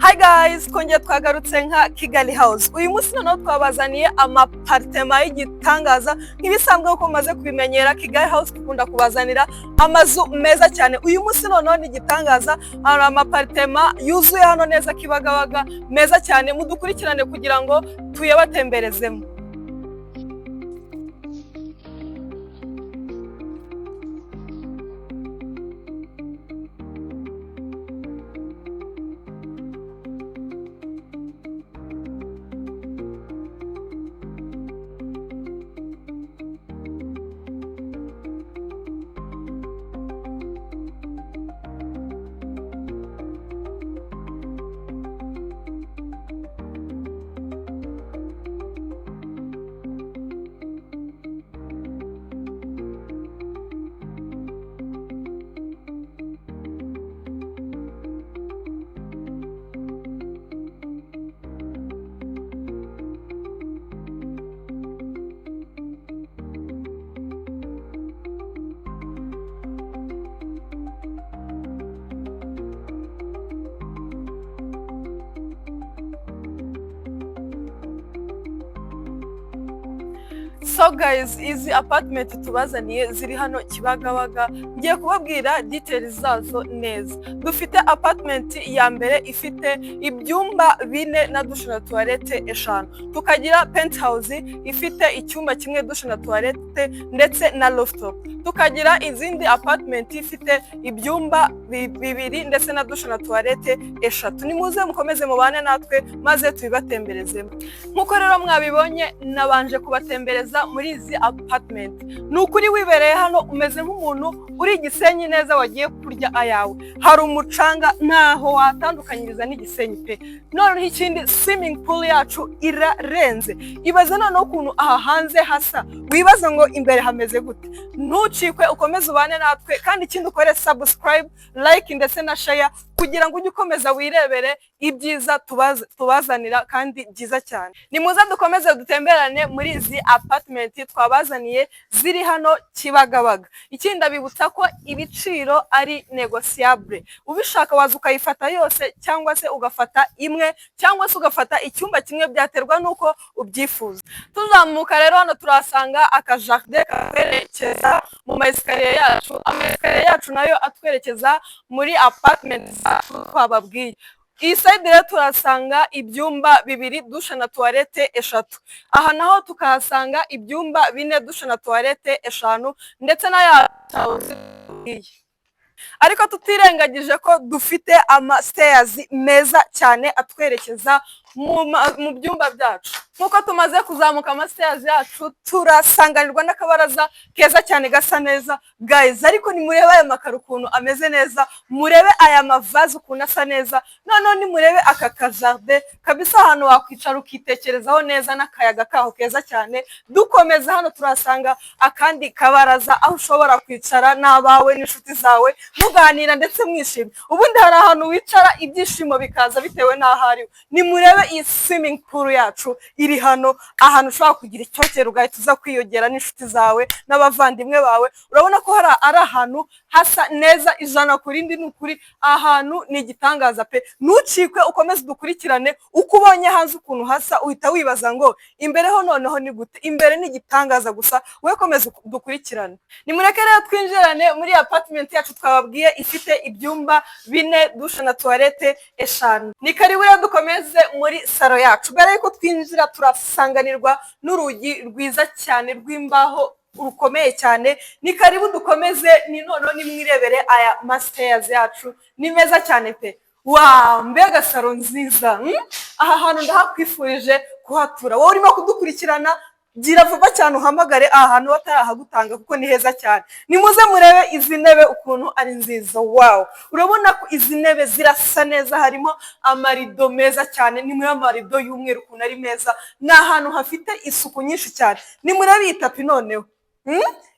Hi guys, twongeye twagarutse nka Kigali House. Uyu munsi noneho twabazaniye ama apartment y'igitangaza. Nk'ibisanzwe, uko mumaze kubimenyera, Kigali House dukunda kubazanira amazu meza cyane. Uyu munsi noneho ni igitangaza, hari ama apartment yuzuye hano neza Kibagabaga, meza cyane. Mudukurikirane kugira ngo tuyabatemberezemo. So guys, izi apartment tubazaniye ziri hano Kibagabaga, ngiye kubabwira details zazo neza. Dufite apartment ya mbere ifite ibyumba bine na douche na toilette eshanu. Tukagira penthouse ifite icyumba kimwe, douche na toilette ndetse na rooftop. Tukagira izindi apartment ifite ibyumba bibiri ndetse na douche na toilette eshatu. Nimuze mukomeze mubane natwe maze tubibatemberezemo. Nk'uko rero mwabibonye, nabanje kubatembereza muri izi apartment. Ni ukuri wibereye hano umeze nk'umuntu uri Igisenyi neza, wagiye kurya ayawe. Hari umucanga, ntaho watandukanyiriza n'Igisenyi pe. Noneho ikindi, swimming pool yacu irarenze. Ibaze noneho ukuntu aha hanze hasa, wibaze ngo imbere hameze gute. Ntucikwe, ukomeze ubane natwe, kandi ikindi ukore subscribe, like ndetse na share kugira ngo ujye ukomeza wirebere ibyiza tubazanira kandi byiza cyane. Nimuze dukomeze dutemberane muri izi apartment twabazaniye ziri hano Kibagabaga. Ikindi, ndabibutsa ko ibiciro ari négociable. Ubishaka waza ukayifata yose, cyangwa se ugafata imwe, cyangwa se ugafata icyumba kimwe, byaterwa n'uko ubyifuza. Tuzamuka rero hano turahasanga aka jardin katwerekeza mu ma escalier yacu. Ama escalier yacu nayo atwerekeza muri apartment zacu twababwiye. Iyi side rero turahasanga ibyumba bibiri, douche na toilette eshatu. Aha naho tukahasanga ibyumba bine, douche na toilette eshanu ndetse na ya. Ariko tutirengagije ko dufite ama stairs meza cyane atwerekeza mu byumba byacu. Nk'uko tumaze kuzamuka ama stairs yacu, turasanganirwa n'akabaraza keza cyane gasa neza guys. Ariko nimurebe aya makaro ukuntu ameze neza, murebe aya ma vase ukuntu asa neza, noneho nimurebe aka ka jardin kabisa, ahantu wakwicara ukitekerezaho neza n'akayaga kaho keza cyane. Dukomeza hano turahasanga akandi kabaraza aho ushobora kwicara n'abawe n'inshuti zawe, muganira ndetse mwishimye. Ubundi hari ahantu wicara ibyishimo bikaza bitewe n'aho ariho. Nimurebe iyi swimming pool yacu iri hano, ahantu ushobora kugira icyokere ugahita uza kwiyogera n'inshuti zawe n'abavandimwe bawe. Urabona ko hari ari ahantu hasa neza ijana ku rindi. Ni ukuri ahantu ni igitangaza pe. Ntucikwe, ukomeze udukurikirane. Uko ubonye hanze ukuntu hasa, uhita wibaza ngo imbere ho noneho ni gute? Imbere ni igitangaza gusa, we komeza udukurikirane. Nimureke rero twinjirane muri apartment yacu twababwiye ifite ibyumba bine, douche na toilette eshanu. Ni karibu rero dukomeze muri salon yacu. Mbere yuko twinjira, turasanganirwa n'urugi rwiza cyane rw'imbaho rukomeye cyane. Ni karibu dukomeze. Ni noneho nimwirebere aya ma stairs yacu, ni meza cyane pe. Wow, mbega salon nziza! Aha hantu ndahakwifurije kuhatura. Wowe urimo kudukurikirana, gira vuba cyane uhamagare aha hantu batarahagutanga kuko ni heza cyane. Nimuze murebe izi ntebe ukuntu ari nziza. Wow, urabona ko izi ntebe zirasa neza, harimo amarido meza cyane. Nimurebe amarido y'umweru ukuntu ari meza. Ni ahantu hafite isuku nyinshi cyane. Nimurebe iyi tapis noneho.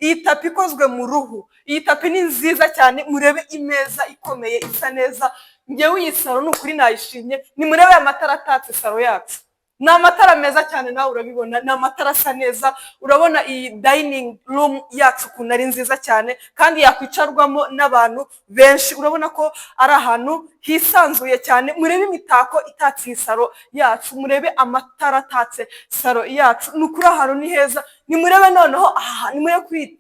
Iyi tapis ikozwe mu ruhu, iyi tapis ni nziza cyane. Murebe imeza ikomeye isa neza. Ngewe iyi salon ni ukuri nayishimye. Nimurebe aya matara atatse salon yacu. Ni amatara meza cyane, nawe urabibona, ni amatara asa neza. Urabona iyi dining room yacu ukuntu ari nziza cyane kandi yakwicarwamo n'abantu benshi. Urabona ko ari ahantu hisanzuye cyane. Murebe imitako itatse iyi salo yacu, murebe amatara atatse salo yacu. Ni ukuri ahantu ni heza. Nimurebe noneho aha, nimurebe kuri iyi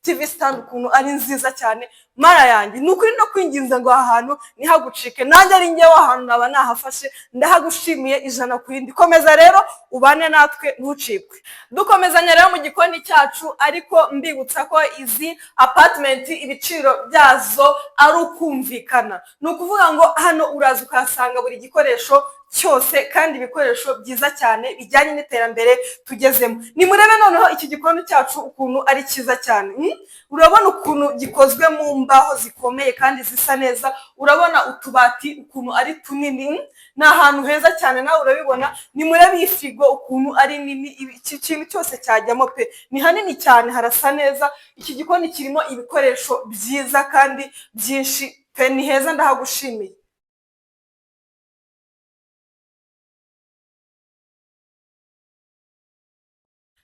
TV stand ukuntu ari nziza cyane. Mara yanjye, ni ukuri no kwinginze ngo aha hantu ntihagucike. Nanjye ari njyewe, ahantu naba nahafashe. Ndahagushimiye 100%. Komeza rero ubane natwe, ntucikwe. Dukomezanya rero mu gikoni cyacu, ariko mbibutsa ko izi apartment ibiciro byazo ari ukumvikana. Ni ukuvuga ngo hano uraza ukahasanga buri gikoresho cyose, kandi ibikoresho byiza cyane bijyanye n'iterambere tugezemo. Nimurebe noneho iki gikoni cyacu ukuntu ari cyiza cyane. Urabona ukuntu gikozwe mu mbaho zikomeye kandi zisa neza. Urabona utubati ukuntu ari tunini. Ni ahantu heza cyane, nawe urabibona. Nimurebe iyi firigo ukuntu ari nini, iki kintu cyose cyajyamo pe. Ni hanini cyane, harasa neza. Iki gikoni kirimo ibikoresho byiza kandi byinshi pe. Ni heza, ndahagushimiye.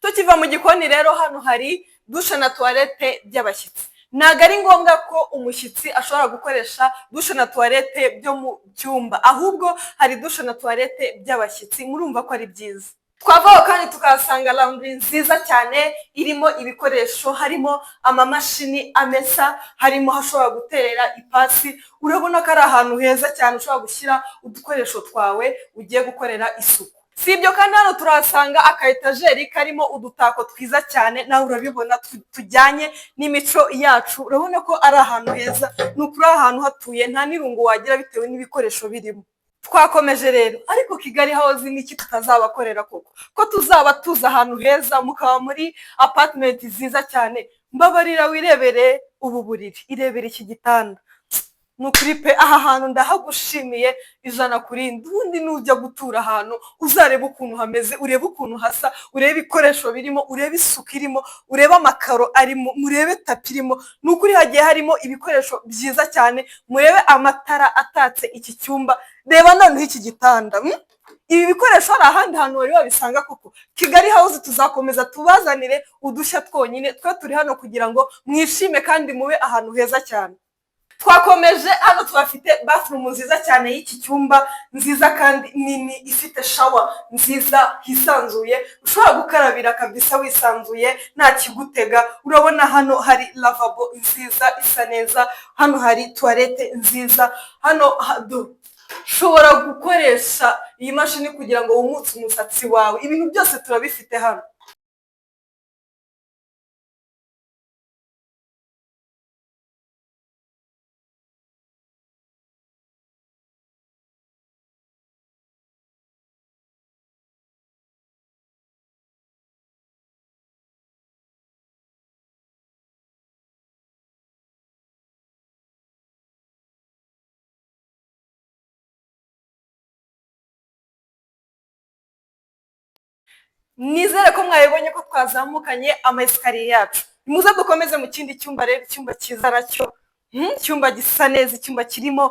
Tukiva mu gikoni rero, hano hari douche na toilette by'abashyitsi. Ntabwo ari ngombwa ko umushyitsi ashobora gukoresha douche na toilette byo mu cyumba, ahubwo hari douche na toilette by'abashyitsi. Murumva ko ari byiza. Twavaho kandi tukahasanga laundry nziza cyane irimo ibikoresho, harimo amamashini amesa, harimo hashobora guterera ipasi. Urabona ko ari ahantu heza cyane ushobora gushyira udukoresho twawe ugiye gukorera isuku. Si ibyo kandi, hano turahasanga aka etajeri karimo udutako twiza cyane, nawe urabibona, tujyanye n'imico yacu. Urabona ko ari ahantu heza. Ni ukuri aha hantu hatuye nta n'irungu wagira bitewe n'ibikoresho birimo. Twakomeje rero, ariko Kigali House ni iki tutazabakorera koko, ko tuzaba tuzi ahantu heza, mukaba muri apartment nziza cyane? Mbabarira wirebere ubu buriri, irebere iki gitanda. Ni ukuri pe, aha hantu ndahagushimiye 100%. Ubundi nujya gutura ahantu uzarebe ukuntu hameze, urebe ukuntu hasa, urebe ibikoresho birimo, urebe isuku irimo, urebe amakaro arimo, murebe tapi irimo. Ni ukuri hagiye harimo ibikoresho byiza cyane. Murebe amatara atatse iki cyumba, reba noneho iki gitanda. Ibi bikoresho hari ahandi hantu wari wabisanga koko? Kigali House tuzakomeza tubazanire udushya twonyine. Twe turi hano kugira ngo mwishime kandi mube ahantu heza cyane. Twakomeje, hano tuhafite bathroom nziza cyane y'iki cyumba, nziza kandi nini, ifite shower nziza hisanzuye, ushobora gukarabira kabisa wisanzuye nta kigutega. Urabona hano hari lavabo nziza isa neza, hano hari toilette nziza, hano ushobora gukoresha iyi mashini kugira ngo wumutse umusatsi wawe. Ibintu byose turabifite hano. Nizere ko mwabibonye ko twazamukanye ama escalier yacu. Nimuze dukomeze mu kindi cyumba rero, icyumba cyiza nacyo, icyumba gisa neza, icyumba kirimo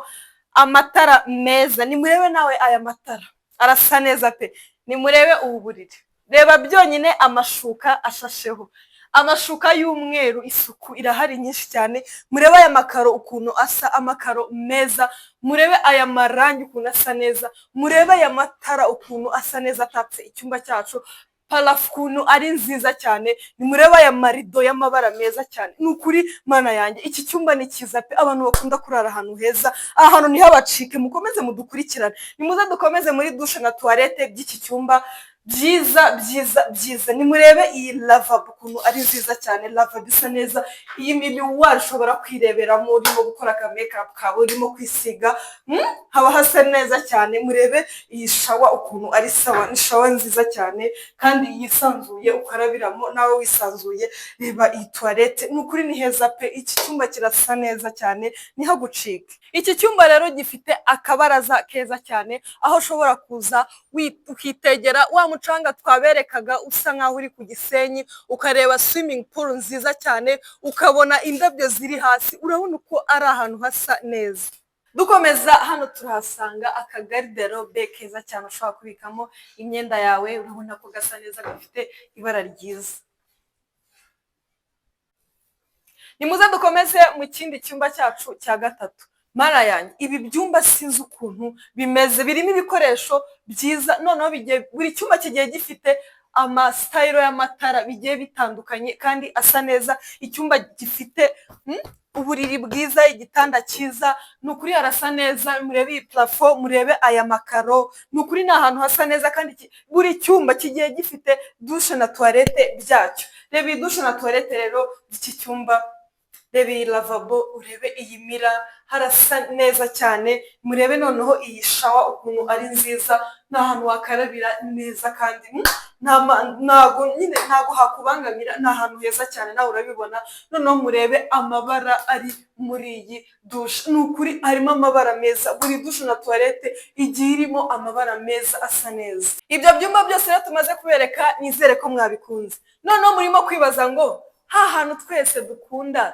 amatara meza. Nimurebe nawe aya matara arasa neza pe. Nimurebe ubu buriri, reba byonyine amashuka ashasheho, amashuka y'umweru, isuku irahari nyinshi cyane. Murebe aya makaro ukuntu asa, amakaro meza. Murebe aya marangi ukuntu asa neza. Murebe aya matara ukuntu asa neza atatse icyumba cyacu. Plafond ukuntu ari nziza cyane. Nimurebe aya marido y'amabara meza cyane. Ni ukuri Mana yanjye, iki cyumba ni cyiza pe. Abantu bakunda kurara ahantu heza, aha hantu ntihabacike. Mukomeze mudukurikirane. Nimuze dukomeze muri douche na toilette by'iki cyumba byiza byiza byiza. Nimurebe iyi lavabo ukuntu ari nziza cyane, lavabo isa neza. Iyi miroir ushobora kwireberamo urimo gukora aka makeup kawe, urimo kwisiga, haba hasa neza cyane. Murebe iyi shower ukuntu ari sawa, ni shower nziza cyane kandi yisanzuye, ukarabiramo nawe wisanzuye. Reba iyi toilette, ni ukuri ni heza pe. Iki cyumba kirasa neza cyane, ntihagucike. Iki cyumba rero gifite akabaraza keza cyane, aho ushobora kuza ukitegera wa mucanga twaberekaga usa nkaho uri ku Gisenyi, ukareba swimming pool nziza cyane, ukabona indabyo ziri hasi. Urabona uko ari ahantu hasa neza. Dukomeza hano turahasanga akagarde-robe keza cyane ushobora kubikamo imyenda yawe, urabona ko gasa neza, gafite ibara ryiza. Nimuze dukomeze mu kindi cyumba cyacu cya gatatu. Mara yanjye, ibi byumba sinzi ukuntu bimeze, birimo ibikoresho byiza. Noneho buri cyumba kigiye gifite ama style y'amatara bigiye bitandukanye kandi asa neza. Icyumba gifite uburiri bwiza, igitanda cyiza, ni ukuri harasa neza. Murebe iyi plafond, murebe aya makaro, ni ukuri ni ahantu hasa neza. Kandi buri cyumba kigiye gifite douche na toilette byacyo. Reba iyi douche na toilette rero by'iki cyumba, reba iyi lavabo, urebe iyi mirror, harasa neza cyane. Murebe noneho iyi shower ukuntu ari nziza, ni ahantu wakarabira neza kandi ntago nyine ntago hakubangamira, ni ahantu heza cyane, nawe urabibona. Noneho murebe amabara ari muri iyi douche, ni ukuri harimo amabara meza. Buri douche na toilette igiye irimo amabara meza asa neza. Ibyo byumba byose rero tumaze kubereka, nizere ko mwabikunze. Noneho murimo kwibaza ngo ha hantu twese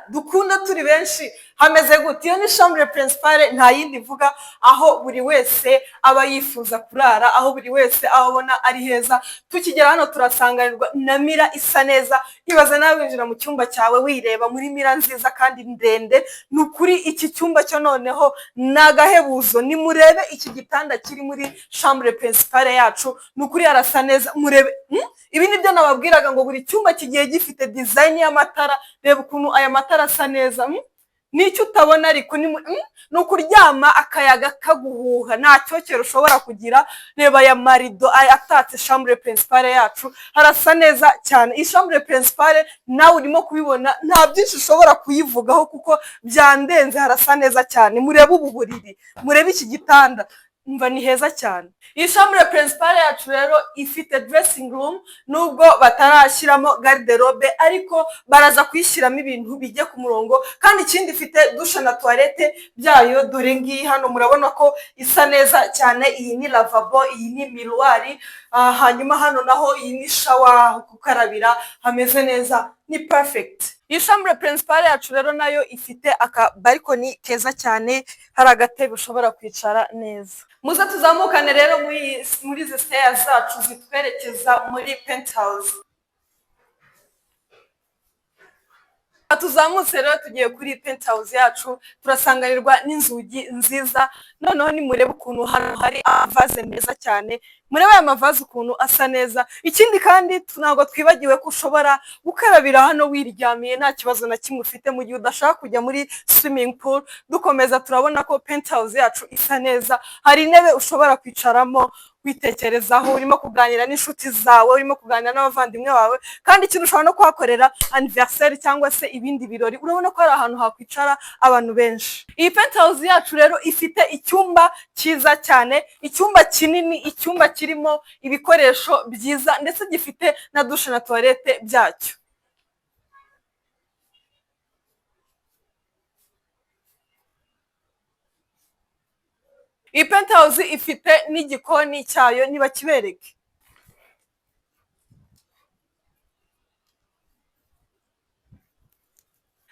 dukunda turi benshi hameze gute? Iyo ni chambre principale, nta yindi mvuga, aho buri wese aba yifuza kurara, aho buri wese aho abona ari heza. Tukigera hano turasanganirwa na mirror isa neza. Ibaze nawe winjira mu cyumba cyawe wireba muri mirror nziza kandi ndende. Ni ukuri iki cyumba cyo noneho ni agahebuzo. Nimurebe iki gitanda kiri muri chambre principale yacu, ni ukuri harasa neza. Murebe, Ibi nibyo nababwiraga ngo buri cyumba kigiye gifite design y'amatara. Reba ukuntu aya matara asa neza. Nicyo utabona ariko ni ukuryama akayaga kaguhuha, nta cyokere ushobora kugira. Reba aya marido atatse chambre principale yacu, harasa neza cyane. Iyi chambre principale nawe urimo kubibona, nta byinshi ushobora kuyivugaho kuko byandenze, harasa neza cyane. Murebe ubu buriri, murebe iki gitanda, umva ni heza cyane. Iyi chambre principale yacu rero ifite dressing room, nubwo batarashyiramo garde-robe, ariko baraza kuyishyiramo ibintu bijye ku murongo. Kandi ikindi, ifite douche na toilette byayo, dore ngiyi hano, murabona ko isa neza cyane. Iyi ni lavabo, iyi ni miroir, hanyuma hano naho iyi ni shower, gukarabira hameze neza, ni perfect. Iyi chambre principale yacu rero nayo ifite aka balcony keza cyane, hari agatebe ushobora kwicara neza. Muze tuzamukane rero muri izi stairs zacu zitwerekeza muri penthouse. Tuzamutse rero tugiye kuri penthouse yacu, turasanganirwa n'inzugi nziza. Noneho nimurebe ukuntu hano hari amavaze meza cyane, murebe aya mavaze ukuntu asa neza. Ikindi kandi ntabwo twibagiwe ko ushobora gukarabira hano wiryamiye nta kibazo na kimwe ufite, mu gihe udashaka kujya muri swimming pool. Dukomeza turabona ko penthouse yacu isa neza, hari intebe ushobora kwicaramo witekerezaho, urimo kuganira n'inshuti zawe, urimo kuganira n'abavandimwe bawe. Kandi ikintu, ushobora no kuhakorera anniversaire cyangwa se ibindi birori, urabona ko hari ahantu hakwicara abantu benshi. Iyi penthouse yacu rero ifite icyumba cyiza cyane, icyumba kinini, icyumba kirimo ibikoresho byiza, ndetse gifite na douche na toilette byacyo. Iyi penthouse ifite n'igikoni cyayo, nibakibereke.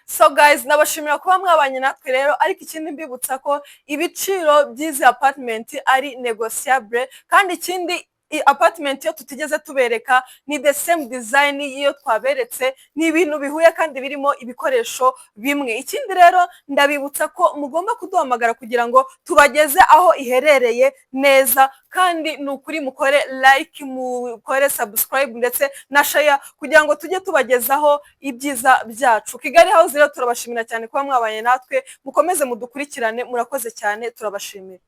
So guys, ndabashimira kuba mwabanye natwe rero, ariko ikindi mbibutsa ko ibiciro by'izi apartment ari négociable. Kandi ikindi, apartment yo tutigeze tubereka ni the same design y'iyo twaberetse, ni ibintu bihuye kandi birimo ibikoresho bimwe. Ikindi rero, ndabibutsa ko mugomba kuduhamagara kugira ngo tubageze aho iherereye neza. Kandi ni ukuri mukore like, mukore subscribe ndetse na share kugira ngo tujye tubagezaho ibyiza byacu. Kigali House rero turabashimira cyane kuba mwabanye natwe, mukomeze mudukurikirane, murakoze cyane, turabashimira.